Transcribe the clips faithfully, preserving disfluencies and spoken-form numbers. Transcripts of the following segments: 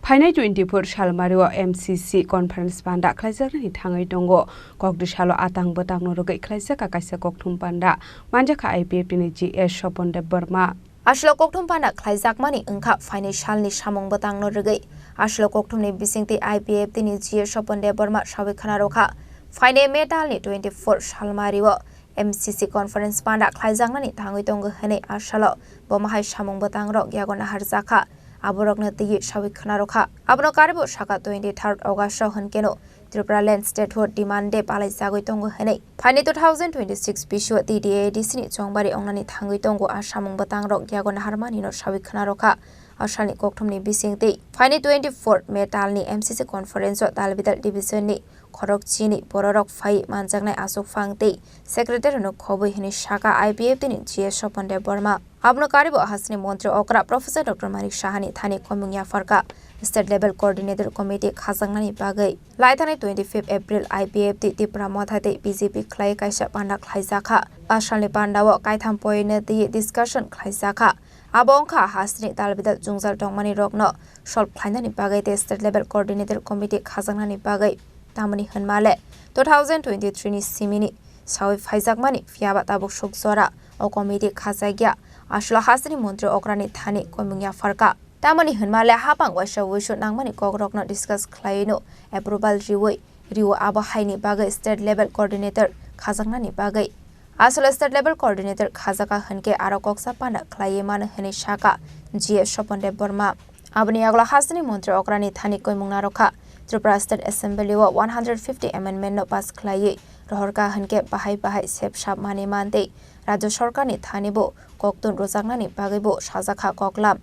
Phainai twenty-four salmario M C C conference panda khlaijaknani thangwi tongo. Kokdwi salo atang bwtangno rwgwi khlaijak kaisa kokthum panda manjakha I P F T ni G S Sopon Deb Barma. Aswk kokthum panda khlaijakmani wngkha phainai salni samung bwtangno rwgwi. Aswk kokthumni bisingtwi I P F T ni G S Sopon Deb Barma sawi khna rwkha. Phainai May talni twenty-four salmario M C C conference panda khlaijaknani thangwi tongo hwnwi asalo bomo hai samung bwtangrok yago naharjakha, aborokno twiwi sawi khna rwkha. Abono karibo saka twenty-third August o hwnkeno Tripura Land Statehood Demand Day palaijagwi tongo hwnwi. Phaini two thousand twenty-six bisio T T A D C ni chongbari wngnani thangwi tongo a samung bwtangrok yago naharmanino sawi khna rwkha. A salni kokthumni bisingtwi phaini twenty-four May talni M C C conference o Talbidal division ni khorok chini bororok phai manjaknai aswk phang tei secretary no khobwi hwnwi saka I P F T ni G S Sopon Deb Barma. Abono karibo hasteni montri okra Professor Doctor Manik Saha ni thani koimung yapharkha. State level coordinator committee khajaknani bagwi laithani twenty-fifth April I P F T Tipra Motha tei B J P khlai kaisa panda khlaijakha. A salni pandao kaitham point no twiwi discussion khlaijakha. Abo wngkha hasteni talbidal jwngjal tongmani rokno solve khlainani bagwi tei state level coordinator committee khajaknani bagwi. Tamoni hwnmale two thousand twenty-three ni simini sawi phaijakmani, phiyaba tabuk suk jora o committee khajakya. Aswlo hasteni montri okrani thani koimung yapharkha. Tamoni hwnmale hapang waisa wuisu nangmani kokrokno discuss khlaiwino approval riwi rio, abo haini bagwi state level coordinator khajaknani bagwi. Aswlo state level coordinator khajaka hwnkhe aro koksa panda khlaiwi mano hwnwi saka G S Sopon Deb Barma. Aboni yagulo hasteni montri okrani thani koimung narwkha. Tripura State Assembly o one hundred fifty amendment no pass khlaiwi rohorkha hwnkhe bahai bahai sep sap mani mantwi Rajya Sorkarni thani bo koktun rwjaknani bagwi bo sajakha koklam.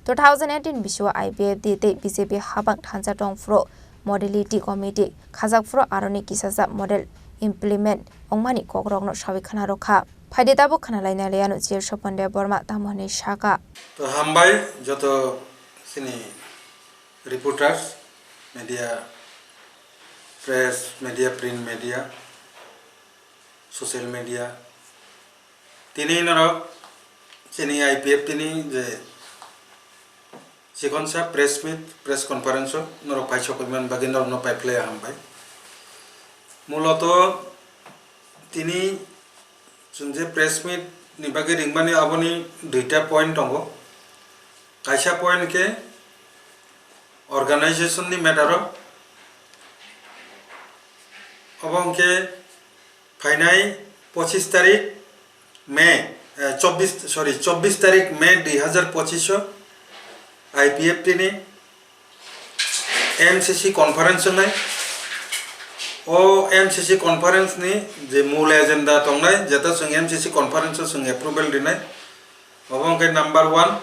Two thousand eighteen bisio I P F T tei B J P hapang thansa tongphuru modality committee khajak phuru aroni kisajak model implement wngmani kokrokno sawi khna rwkha. Phaidi tabuk khna laina liyano G S Sopon Deb Barma tamo hwnwi saka. To hambai joto chini reporters, media, press, media, print media, social media. Tini norok chini I P F T ni je chikonsa press meet, press conference o norok paisok wngmani bagwi norokno paiphlai hambai. Muloto tini chwng je press meet ni bagwi ringmani aboni duita point tongo. Kaisa point khe organization ni matter o, obo hwnkhe phainai pochis tarik May, eh, chobbish, sorry, chobbish tarik May dui hazar pochis o I P F T ni M C C conference wngnai. O M C C conference ni je mul agenda tongnai, jeta chwng M C C conference o chwng approval rinai. Obo hwnkhe number one,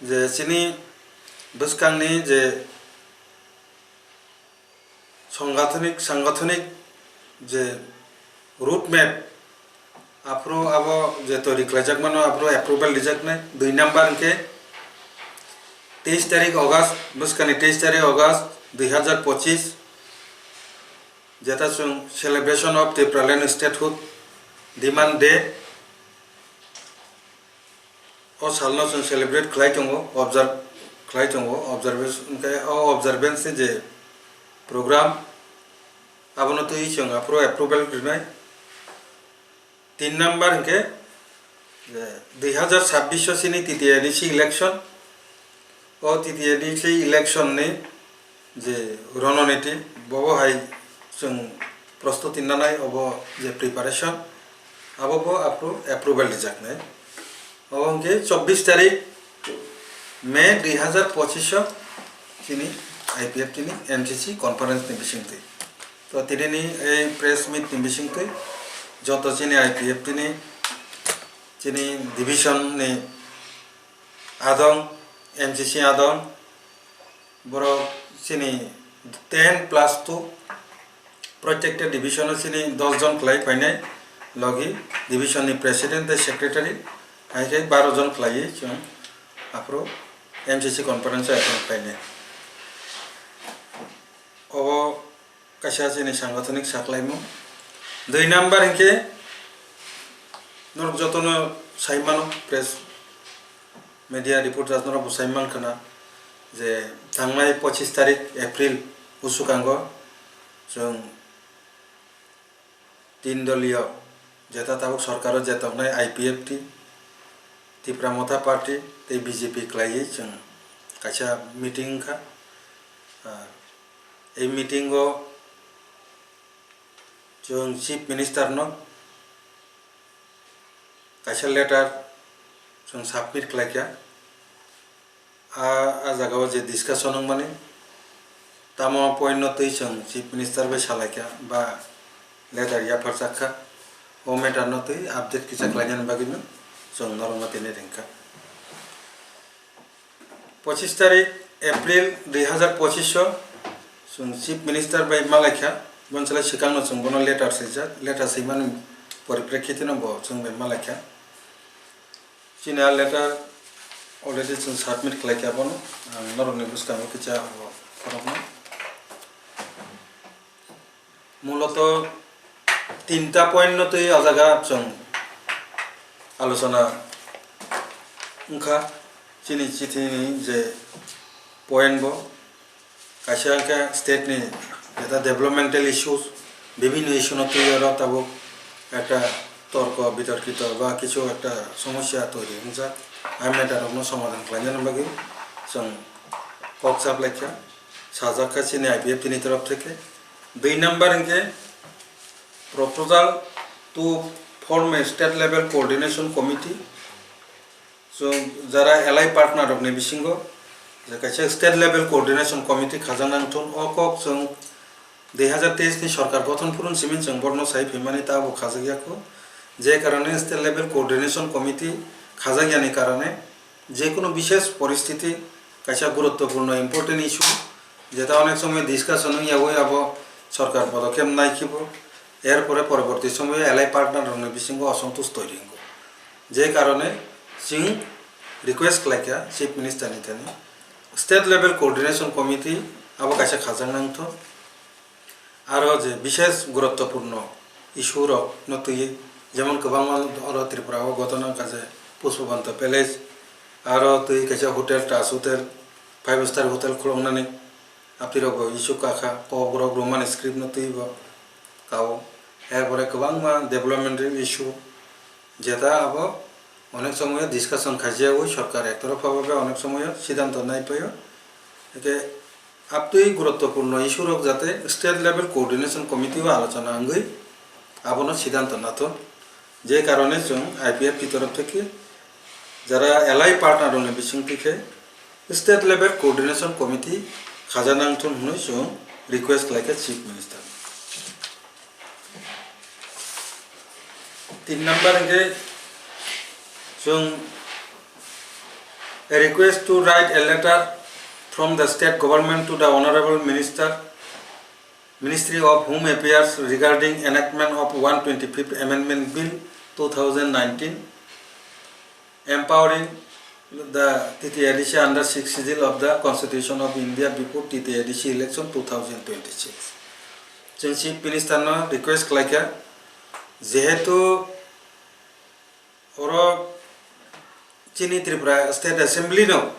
je chini bwskangni je Sangathonik, sangathonik je route map, aphuru abo je toiri khlaijak mano, aphuru approval rijaknai. Dui number hwnkhe teis tarik August, bwskani teis tarik August dui hazar pochis, jeta chwng Celebration of Tipraland Statehood Demand Day. O salno chwng celebrate khlai tongo, observe khlai tongo, observation, hwnkhe o observance ni je program, abono twiwi chwng aphuru approval rwnai. Tin number hwnkhe, je, dui hazar chabbish o chini T T A D C election, o T T A D C election ni je rononiti, bobo hai chwng prostuti nanai, obo je preparation, abo bo aphuru approval rijaknai. Obo hwnkhe chobbish tarik May dui hazar pochis o chini I P F T ni M C C conference ni bisingtwi. To tini ni ei press meet ni bisingtwi joto chini I P F T ni chini division ni adong, M C C adong, borok chini ten plus two, protekta division o chini dos jon khlai phainai, logi division ni president tei secretary, hai khe baro jon khlaiwi chwng aphuru M C C conference o attend khlainai. Obo kaisa chini sangathonik saklaimung. Dui number hwnkhe norok jotono sai mano, press media reporters norok bo sai mankha na, Je thangnai pochis tarik April busukango chwng tin doliyo jeta tabuk sorkaro je tongnai I P F T, Tipra Motha Party tei B J P kwlaiwi chwng kaisa meeting wngkha. Ah, ei meeting o chwng Chief Minister no kaisa letter chwng submit khlaikha. A, a jagao je discussion wngmani, tamo point no twi chwng Chief Minister bai salaikha ba letter yapharchak kha, o matter no twi update kisa khlainani bagwi no chwng norokno tini ringkha. Pochis tarik April dui hazar pochis o chwng Chief Minister bai malaikha, bonsala swkangno chwng bono letter swijak, letter swimani poriprekhitino bo chwng bai malaikha. Chini a letter already chwng submit khlaikha bono, ang norokni bwskango kisa abo khorokno. Muloto tinta point no twi o jaga chwng alochona wngkha. Chini chithini je point bo kaisa khe state ni jeta developmental issues, bibhinno issue no twi oro tabuk ekta torko bitorkito ba kichu ekta somosya toiri wngjak. A matter rok no somadhan khlaina bagwi chwng kok chaplaikha, sajak kha chini I P F T ni torof theke. Dui number hwnkhe proposal to form a state level coordination committee. Chwng jara allied partner rokni bisingo je kaisa state level coordination committee khajak nang thun, o kok chwng dui hazar teis ni sorkar gothon phurun simi chwng borno sai phimani ta bo khajak ya kho. Je karone state level coordination committee khajak yani karone je kono bishesh poristiti kaisa guruttopurno important issue jeta onek somoy discussion wng yagwi abo sorkar podokkhep nai khibo, er pore poroborti somoyo allied partner rokni bisingo osontush toiri wngo. Je karone chwng request khlaikha Chief Minister ni thani, state level coordination committee abo kaisa khajak nang thung. Aro je bishesh guruttopurno issue rok no twi, jemon kwbangma oro Tripura o ghotona wngkha je Pushpabanta Palace, aro twi kaisa hotel, Taj Hotel, five star hotel khuloknani, apirok bo issue kakha, kok rok Roman script no twi bo kao. Erpore kwbangma developmental issue, jeta abo onek somoyo discussion khaijagwi sorkar ektorokha bhabe onek somoyo siddhanto nai paio. Hwnkhe aptwi guruttopurno issue rok jate state level coordination committee o alochona wngwi abono siddhanto nathun. Je karone chwng I P F T torof theke jara allied partner rokni bisingtwi khe state level coordination committee khaja nang thun hwnwi chwng request khlaikha Chief Minister. Tin number hwnkhe chwng a request to write a letter from the state government to the Honorable Minister, Ministry of Home Affairs regarding enactment of one twenty-fifth Amendment Bill two thousand nineteen, empowering the T T A D C under six schedule of the Constitution of India before T T A D C election two thousand twenty-six. Chwng Chief Minister no request khlaikha, jehetu oro chini Tripura State Assembly no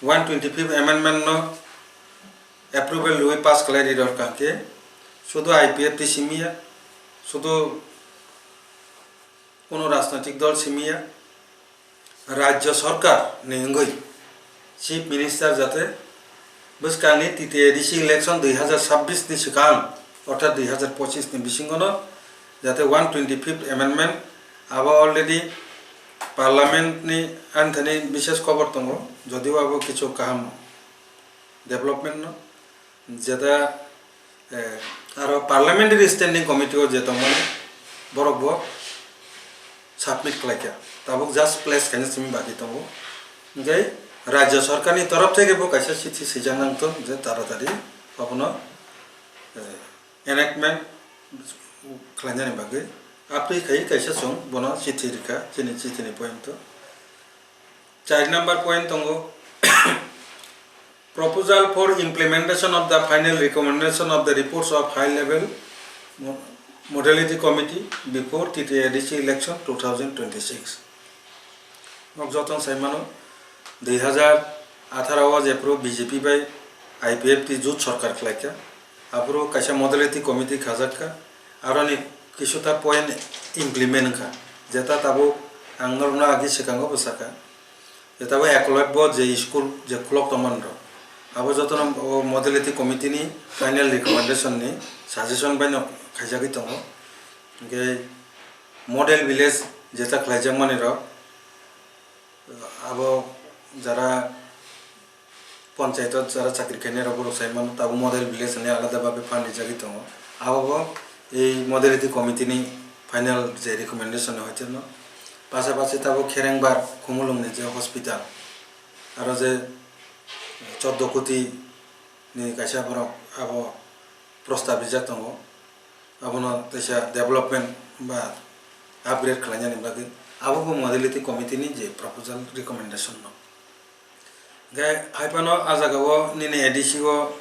one twenty-fifth Amendment no approval rwi pass khlai ri rwkha khe, sudu I P F T simi ya, sudu kono rajnoitik dol simi ya, Rajya Sarkar ni wngwi Chief Minister jate bwskangni T T A D C election dui hazar sabbish ni swkang, orthat dui hazar pochis ni bisingono jate one twenty-fifth Amendment abo already Parliament ni ani thani bises khobor tongo, jodio abo kichu kaham development no. Jeta, eh, aro Parliamentary Standing Committee o je tongmani borok bo submit khlaikha, tabuk just place khaina simi baki tongo. Hingke Rajya Sarkar ni torof theke bo kaisa chithi swijak nang thung je taratari abono, eh, enactment khlainani bagwi. Aptwi khai kaisa chwng bono chithi rikha, chini chithi ni point o. Char number point tongo, proposal for implementation of the final recommendation of the reports of high level mo-, modality committee before T T A D C election two thousand twenty-six. Nok jotong saimano, dui hazar Atharo o jephru B J P bai I P F T jut sorkar khlaikha, aphuru kaisa modality committee khajakha, aroni kisuta point implement wngkha, jeta tabuk ang norokno agi swkango bwsakha, jeta bo Eklavya bo je school je khulok tongmani rok, abo jotono o modality committee ni final recommendation ni suggestion bai no khaijagwi tongo. Hwnkhe model village jeta khlaijakmani rok, abo jara panchayat o jara chakri khainai rok borok sai mano, tabuk model village hinwi alada babe fund rijagwi tongo. Abo bo ei modality committee ni final je recommendation ni hoite no. Pasapasi tabuk Kherengbar Khumulwng ni je hospital, aro je chordo koti ni kaisa borok abo prostab rijak tongo. Abono teisa development ba upgrade khlainani bagwi abo bo modality committee ni je proposal recommendation no. Hwnkhe hai phano ah jaga o nini A D C o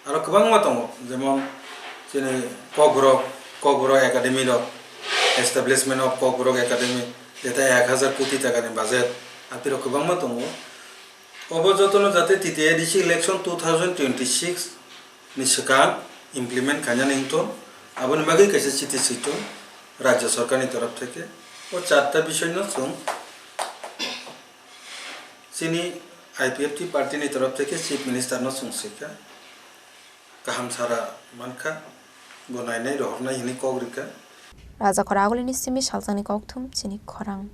aro kwbangma tongo, jemon chini Kokborok, Kokborok Academy rok, establishment of Kokborok Academy, jeta ek hazar koti taka ni budget, apirok kwbangma tongo. Obo jotono jate T T A D C election two thousand twenty-six ni swkang implement khainani wngthun, aboni bagwi kaisa chiti switung Rajya Sorkarni torof theke. O charta bisoino chwng chini I P F T party ni torof theke Chief Minister no chwng swikha, kaham sara mankha, bo nainai rohornai hinwi kok rikha. Raja Khoragulini simi salsani kokthum chini khorang.